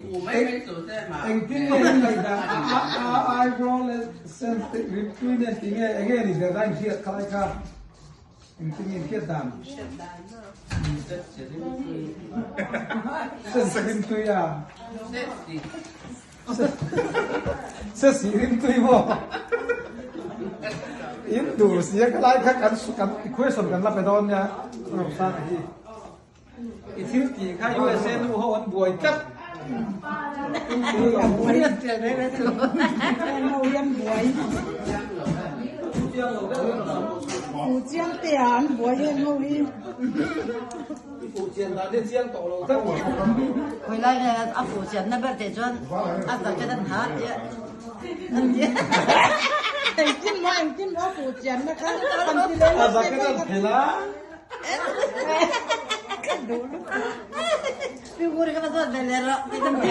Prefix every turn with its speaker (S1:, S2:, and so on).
S1: Engtin nge in ngaihdan a eyebrow leh sen rimtui nen ti nge enge ni ber a inhriat khalai kha engtin nge inhriat dan? Sen rimtui a se si rimtui maw in duh sia khalai kha kan kan question kan la pe dawn nia Rosana hi. I thil tih kha USA nu ho an buai tlat. A jacket an phelh a.